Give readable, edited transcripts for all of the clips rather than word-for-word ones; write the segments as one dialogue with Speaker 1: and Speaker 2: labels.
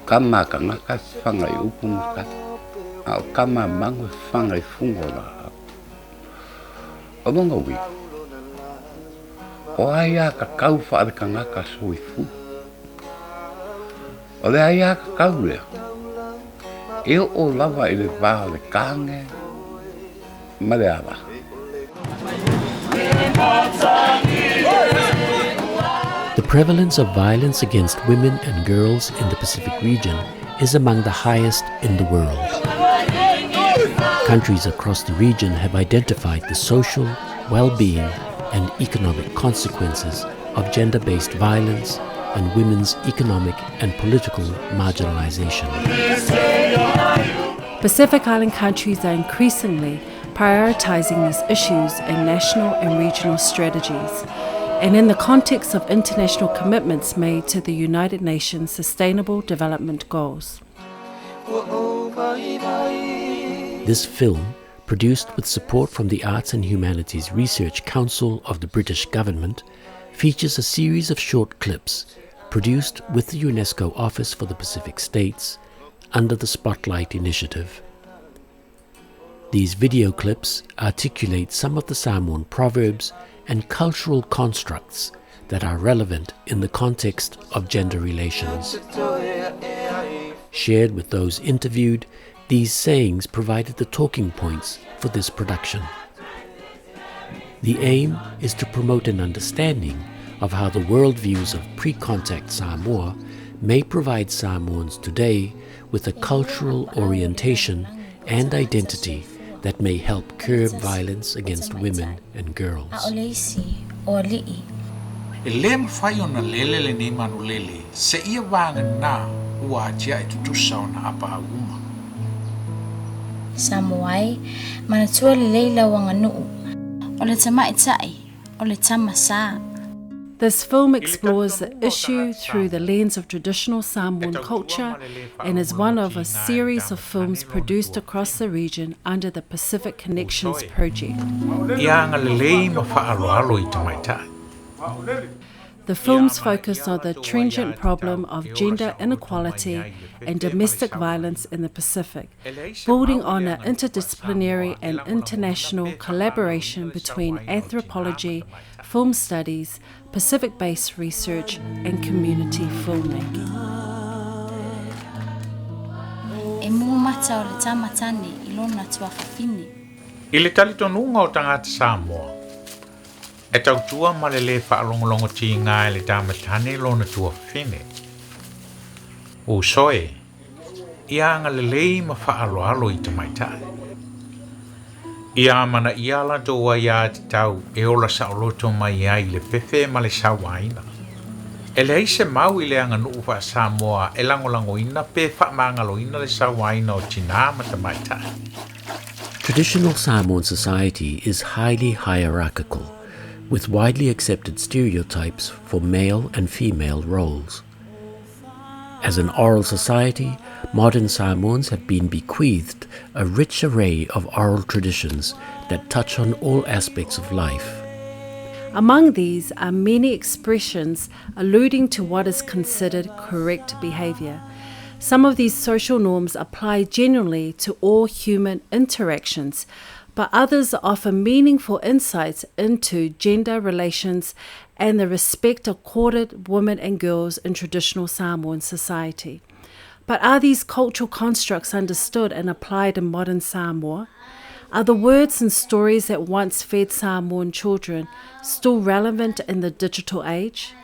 Speaker 1: Kama a kanaka e faga i upu ma tala, a o kama a manu e faga i fuga o laau. O lona uiga, o aiātatau faale-tagata soifua. O le aiātatau lea, e oo lava i le va o le tāne ma le ala.
Speaker 2: The prevalence of violence against women and girls in the Pacific region is among the highest in the world. Countries across the region have identified the social, well-being and economic consequences of gender-based violence and women's economic and political marginalization.
Speaker 3: Pacific Island countries are increasingly prioritizing these issues in national and regional strategies, and in the context of international commitments made to the United Nations Sustainable Development Goals.
Speaker 2: This film, produced with support from the Arts and Humanities Research Council of the British Government, features a series of short clips produced with the UNESCO Office for the Pacific States under the Spotlight Initiative. These video clips articulate some of the Samoan proverbs and cultural constructs that are relevant in the context of gender relations. Shared with those interviewed, these sayings provided the talking points for this production. The aim is to promote an understanding of how the worldviews of pre-contact Samoa may provide Samoans today with a cultural orientation and identity that may help curb violence against women and girls.
Speaker 4: E lē mafai ona lele lenei manulele seia vagana ua atiae tutusa ona apaau uma.
Speaker 5: Samoa e, manatua lelei lau aganuu. O le tamaitai, o le tama sa.
Speaker 3: This film explores the issue through the lens of traditional Samoan culture and is one of a series of films produced across the region under the Pacific Connections project.
Speaker 4: Ia agalelei ma faaaloalo i tamaitai.
Speaker 3: The films focus on the trenchant problem of gender inequality and domestic violence in the Pacific, building on an interdisciplinary and international collaboration between anthropology, film studies, Pacific-based research and community filmmaking.
Speaker 5: E mu mata o le tama tane i lona tuafafine.
Speaker 4: I le talitonuga o tagata Samoa, e tautua ma le lē faalogologo tiga e le tamatane lona tuafafine. Uso e, ia agalelei ma faaaloalo i tamaitai. Ia amanaia a latou aiātatau e ola saoloto mai ai i le fefe ma le sauaina. E leai se mau i le aganuu faa-Samoa e lagolagoina pe faamagaloina le sauaina o tinā ma tamaitai.
Speaker 2: Traditional Samoan society is highly hierarchical, with widely accepted stereotypes for male and female roles. As an oral society, modern Samoans have been bequeathed a rich array of oral traditions that touch on all aspects of life.
Speaker 3: Among these are many expressions alluding to what is considered correct behavior. Some of these social norms apply generally to all human interactions, but others offer meaningful insights into gender relations and the respect accorded women and girls in traditional Samoan society. But are these cultural constructs understood and applied in modern Samoa? Are the words and stories that once fed Samoan children still relevant in the digital age?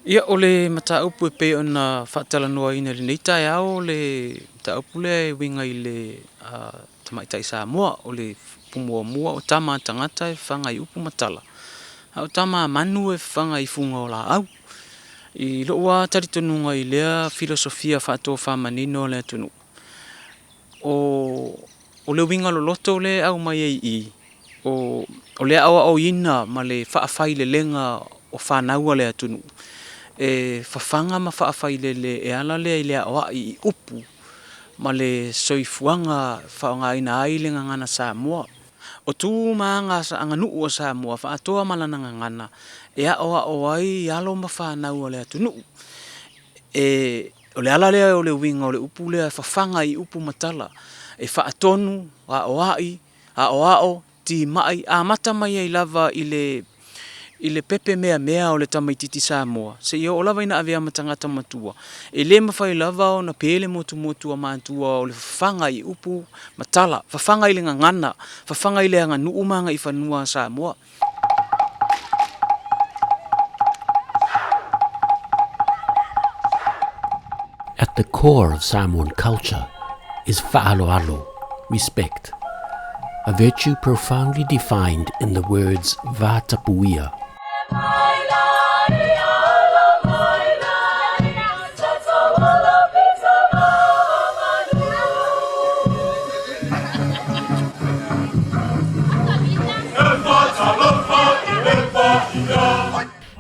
Speaker 6: Ia, o le mataupu e pei ona faatalanoaina i lenei taeao, o le mataupu lea e uiga i le tamaitai Samoa, o le upu muamua o tama a tagata e fafaga i upu ma tala, a o tama a manu e fafaga i fuga o laau. I lou lava talitonuga i lea filosofia faatofamanino a le atunuu, o o le uiga loloto lea e aumai ai i i, o o le aoaoina ma le faafailelega o fanau a le atunuu, e fafaga ma faafailele e ala lea i le aoai i upu ma le soifuaga faaaogaina ai le gagana Samoa. O tu ma aga aganuu a Samoa faatoa ma lana gagana e aoao ai alo ma fanau a le atunuu e O le ala lea o le uiga o le upu lea fafaga i upu ma tala e faatonu, aoai, aoao, timai, amata mai ai lava i le i le pepe meamea o le tamaititi Samoa seia oo lava ina avea ma tagata matua. E le mafai lava ona pe le motumotu a matua o le fafaga i upu ma tala, fafaga i le gagana, fafaga i le aganuu ma agaifanua a Samoa.
Speaker 2: At the core of Samoan culture is fa'aloalo, respect, a virtue profoundly defined in the words vatapuia.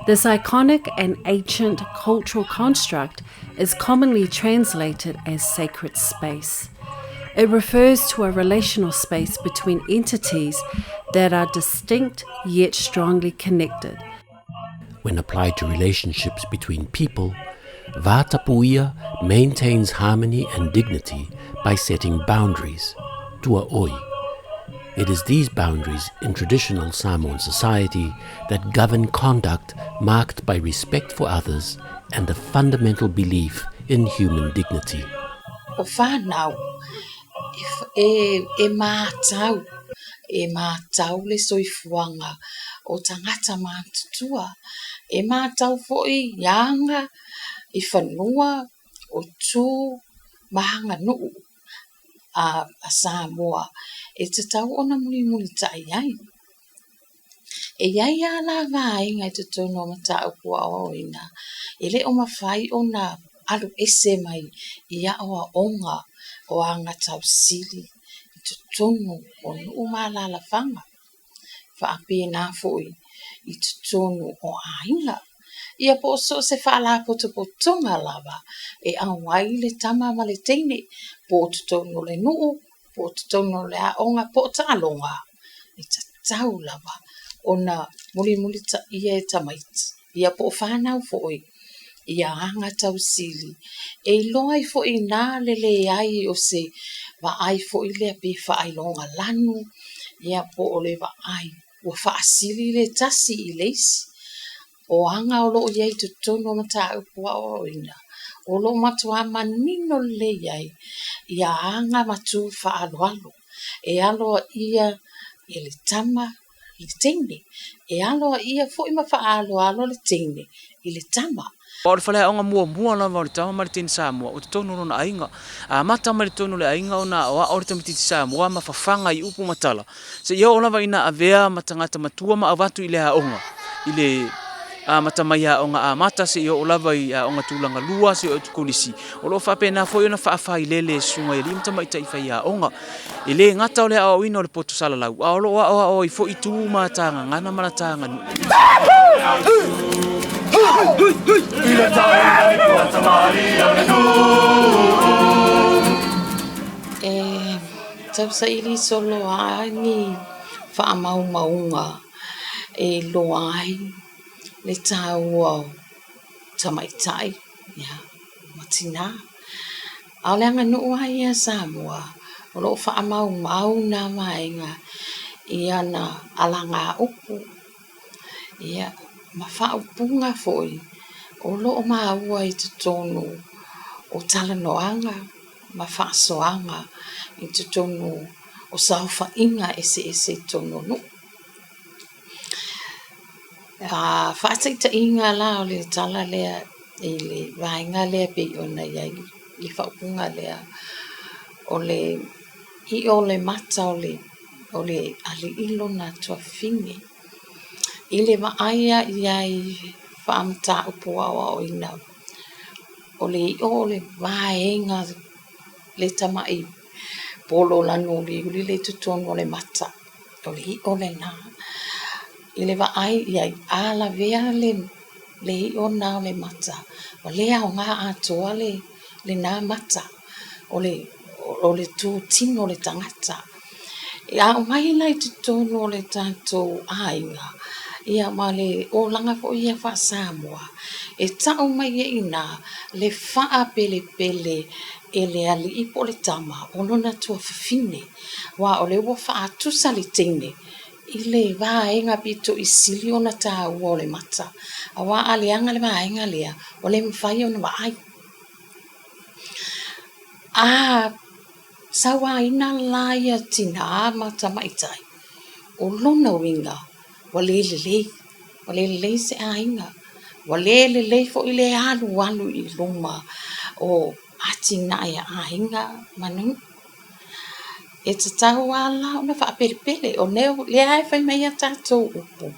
Speaker 3: This iconic and ancient cultural construct is commonly translated as sacred space. It refers to a relational space between entities that are distinct yet strongly connected.
Speaker 2: When applied to relationships between people, Vatapuia maintains harmony and dignity by setting boundaries, tuaoi. It is these boundaries in traditional Samoan society that govern conduct marked by respect for others and a fundamental belief in human dignity.
Speaker 7: O whānau, e, e mātau, e mātau le soifuaga o tagata matutua, e mātau foi i aga, i fanua, o tu ma aganuu a Samoa e tatau ona mulimulitai ai. E i ai lava la vaega i totonu o mataupu aoaoina e le o mafai ona alu ese mai i aoaoga o agatausili i totonu o nuu ma alaalafaga, faapena foi i totonu o aiga. Ia po o so o se faalapotopotoga lava e auai le tama ma le teine, po o totonu o le nuu, po o totonu o le aoga, po o taaloga, e tatau lava ona mulimulitaia e tamaiti, ia po o fanau foi ia agatausili. E iloa ai foi i ina le leai o se vaai foi lea pe faailoga lanu, ia po o le vaai ua faasili le tasi i le isi. O aga o lo o i ai i totonu o mataupu aoaoina, o lo o matuā manino lelei ai ia aga ma tu faaaloalo e aloaia e le tama i le teine, e aloaia foi ma faaaloalo le teine i le tama.
Speaker 6: O le faleaoga muamua lava o le tama ma le teine Samoa o totonu o lona aiga. Amata mai totonu o le aiga ona aoao le tamaitiiti Samoa ma fafaga i upu ma tala, seia oo lava ina avea ma tagata matua ma avatu i le aoga, i le amata mai aoga amata seia oo lava i aoga tulaga lua seia oo i kolisi. O lo o faapena foi ona faafailele e susuga i alii ma tamaitai faiaoga. E le gata o le aoaoina o le poto salalau, a o lo o aoao ai foi tu ma ta gagana ma la ta aganuu.
Speaker 7: E tausaili solo lava ni faamaumauga e iloa ai le taua o tamaitai ma tinā. A o le aganuu lava ia a Samoa, o lo o faamaumau nā vaega i ana alagaupu, ia, ma faaupuga foi o lo o maua i totonu o talanoaga ma faasoaga i totonu o saofaiga eseese i totonu o nuu. A faataitaiga la o le tala lea i le vaega lea e pei ona i ai le faaupuga lea, o le i'o o le mata o le o le alii lona tuafafine. I le vaai i ai faamataupu aoaoina, o le i'o o le vaega le tamai polo lanu uliuli lea i totonu o le mata. O le i'o lena. I le vaai i ai, a lavea le le i'o lena o le mata, ua le aoga atoa le lena mata o le o le tutino o le tagata. A aumai la i totonu o le tatou aiga, Ia ma le olaga foi ia faa-Samoa, e tau mai ai i ina le faapelepele e le alii po o le tama o lona tuafafine, aua o lea ua faatusa le teine i le vaega pito i sili ona taua o le mata, aua a leaga le vaega lea, ua le mafai ona vaai. A sauaina la ia tinā ma tamaitai, o lona uiga ua le lelei, ua le lelei se aiga, ua le lelei foi le alualu i luma o atinae a aiga ma nuu. E tatau lava la ona faapelepele, o lea e fai mai a tatou upu,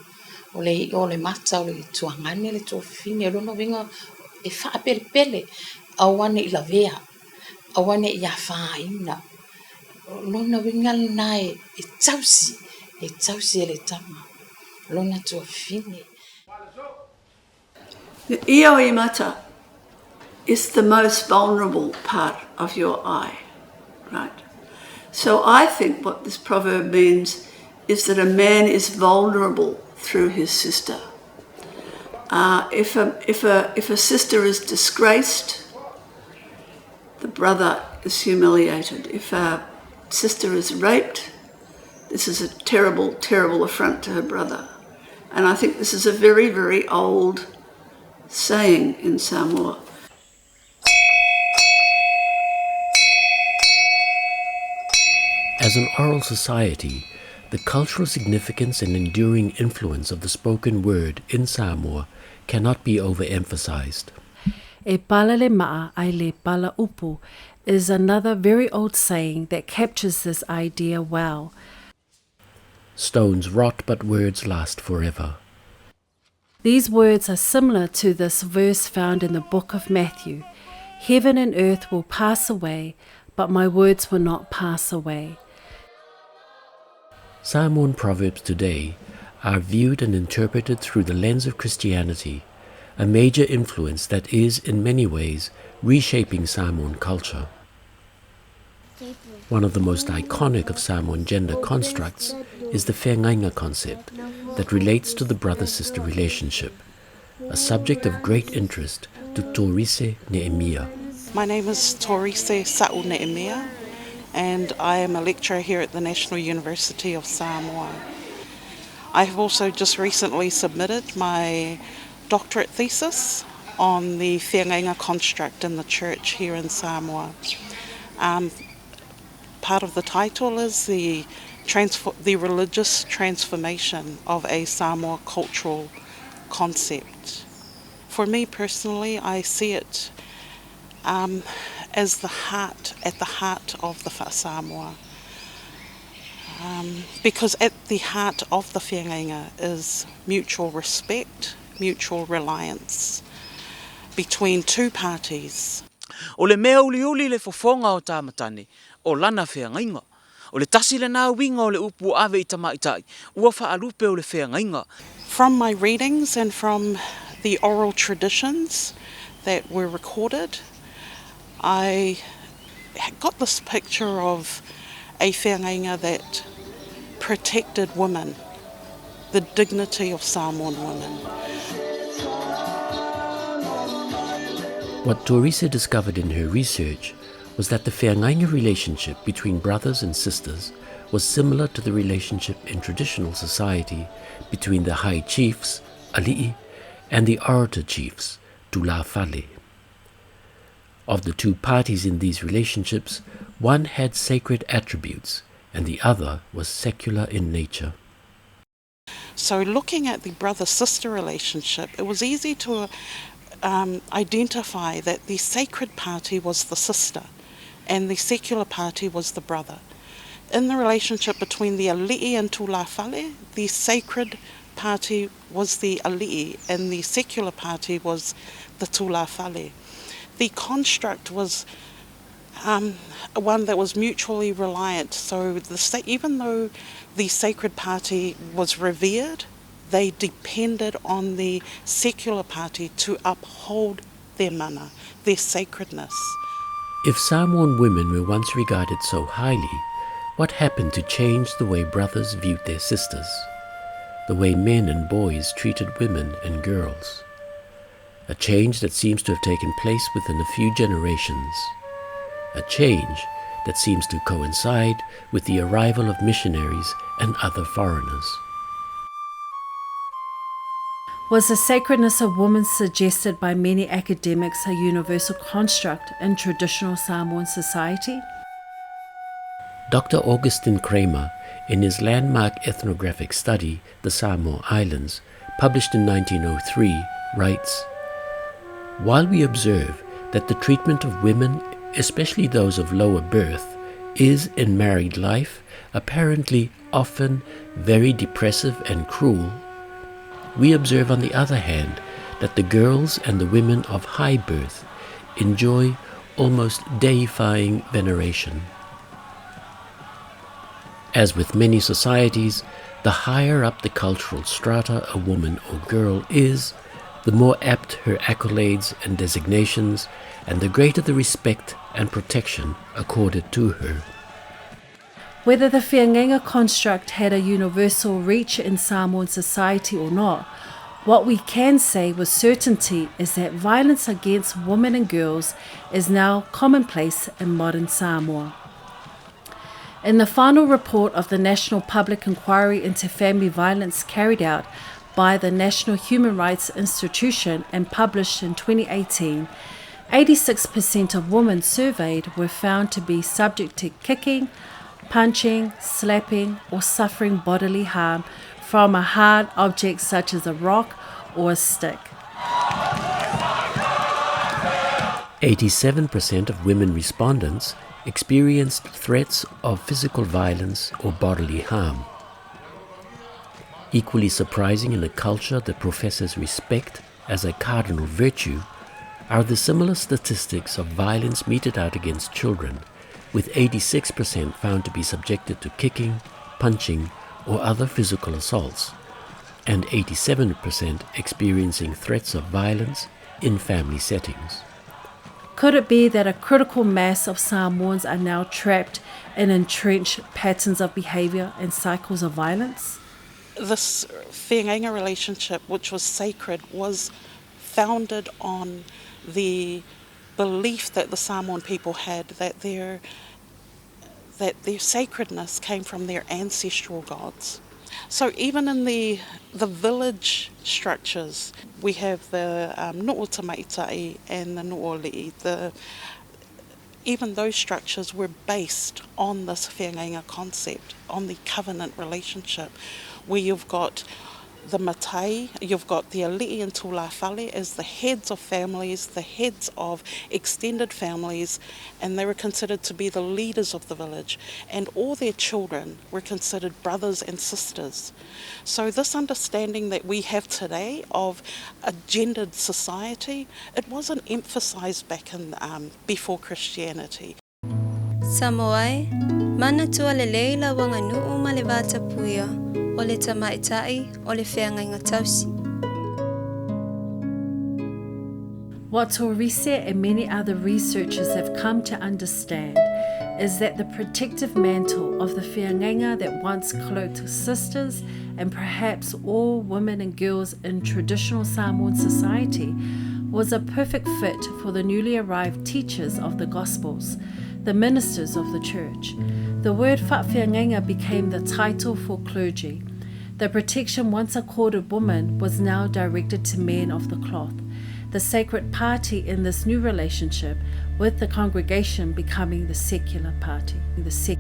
Speaker 7: o le i'a o le mata o le tuagane le tuafafine, o lona uiga e faapelepele, aua ne i lavea, aua ne i afaina. O lona uiga lena e tausi, e tausi e le tama lona tuafafine.
Speaker 8: The ioimata is the most vulnerable part of your eye, right? So I think what this proverb means is that a man is vulnerable through his sister. If a, if a, if a sister is disgraced, the brother is humiliated. If a sister is raped, this is a terrible, terrible affront to her brother. And I think this is a very, very old saying in Samoa.
Speaker 2: As an oral society, the cultural significance and enduring influence of the spoken word in Samoa cannot be overemphasized.
Speaker 3: E pala le ma'a ai le pala upu is another very old saying that captures this idea well.
Speaker 2: Stones rot, but words last forever.
Speaker 3: These words are similar to this verse found in the book of Matthew Heaven and earth will pass away, but my words will not pass away.
Speaker 2: Samoan proverbs today are viewed and interpreted through the lens of Christianity, a major influence that is, in many ways, reshaping Samoan culture. One of the most iconic of Samoan gender constructs is the feagaiga concept that relates to the brother-sister relationship, a subject of great interest to Torise Neemia.
Speaker 9: My name is Torise Sa'u Neemia, and I am a lecturer here at the National University of Samoa. I have also just recently submitted my doctorate thesis on the feagaiga construct in the church here in Samoa. Part of the title is the, the religious transformation of a Samoa cultural concept. For me personally, I see it as the heart, at the heart of the Samoa. Because at the heart of the feagaiga is mutual respect, mutual reliance between two parties.
Speaker 6: O le mea uliuli le fofoga o tā matane, o lana feagaiga. O le tasi lena uiga o le upu ua ave i tamaitai, ua faalupe o le feagaiga.
Speaker 9: From my readings and from the oral traditions that were recorded, I got this picture of a feagaiga that protected women, the dignity of Samoan women.
Speaker 2: What Torise discovered in her research was that the feagaiga relationship between brothers and sisters was similar to the relationship in traditional society between the high chiefs, ali'i, and the orator chiefs, tulafale. Of the two parties in these relationships, one had sacred attributes and the other was secular in nature.
Speaker 9: So looking at the brother-sister relationship, it was easy to identify that the sacred party was the sister and the secular party was the brother. In the relationship between the ali'i and tulafale, the sacred party was the ali'i and the secular party was the tulafale. The construct was one that was mutually reliant. So even though the sacred party was revered, they depended on the secular party to uphold their mana, their sacredness.
Speaker 2: If Samoan women were once regarded so highly, what happened to change the way brothers viewed their sisters? the way men and boys treated women and girls. A change that seems to have taken place within a few generations. A change that seems to coincide with the arrival of missionaries and other foreigners.
Speaker 3: Was the sacredness of women suggested by many academics a universal construct in traditional Samoan society?
Speaker 2: Dr. Augustin Cremer, in his landmark ethnographic study, The Samoa Islands, published in 1903, writes While we observe that the treatment of women, especially those of lower birth, is in married life apparently often very depressive and cruel, we observe on the other hand that the girls and the women of high birth enjoy almost deifying veneration. As with many societies, the higher up the cultural strata a woman or girl is, the more apt her accolades and designations, and the greater the respect and protection accorded to her.
Speaker 3: Whether the Feagaiga construct had a universal reach in Samoan society or not, what we can say with certainty is that violence against women and girls is now commonplace in modern Samoa. In the final report of the National Public Inquiry into Family Violence carried out by the National Human Rights Institution and published in 2018, 86% of women surveyed were found to be subject to kicking, punching, slapping, or suffering bodily harm from a hard object such as a rock or a stick.
Speaker 2: 87% of women respondents experienced threats of physical violence or bodily harm. Equally surprising in a culture that professes respect as a cardinal virtue are the similar statistics of violence meted out against children, with 86% found to be subjected to kicking, punching, or other physical assaults, and 87% experiencing threats of violence in family settings.
Speaker 3: Could it be that a critical mass of Samoans are now trapped in entrenched patterns of behavior and cycles of violence?
Speaker 9: This feagaiga relationship, which was sacred, was founded on the belief that the Samoan people had that their that their sacredness came from their ancestral gods. So even in the the village structures, we have the um, Nu'u Tamaitai and the Nu'uali'i. The, even those structures were based on this feagaiga concept, on the covenant relationship, where you've got the matai, you've got the ali'i and tulafale as the heads of families, the heads of extended families, and they were considered to be the leaders of the village. And all their children were considered brothers and sisters. So this understanding that we have today of a gendered society, it wasn't emphasized back in um, before Christianity.
Speaker 10: Samoa e, manatua lelei lau aganuu ma le vatapuia o le tamaitai o le feagaiga tausi.
Speaker 3: What Torise and many other researchers have come to understand is that the protective mantle of the feagaiga that once cloaked sisters and perhaps all women and girls in traditional Samoan society was a perfect fit for the newly arrived teachers of the Gospels, the ministers of the church. The word Fa'afeagaiga became the title for clergy. The protection once accorded women was now directed to men of the cloth, the sacred party in this new relationship, with the congregation becoming the secular party. The sec-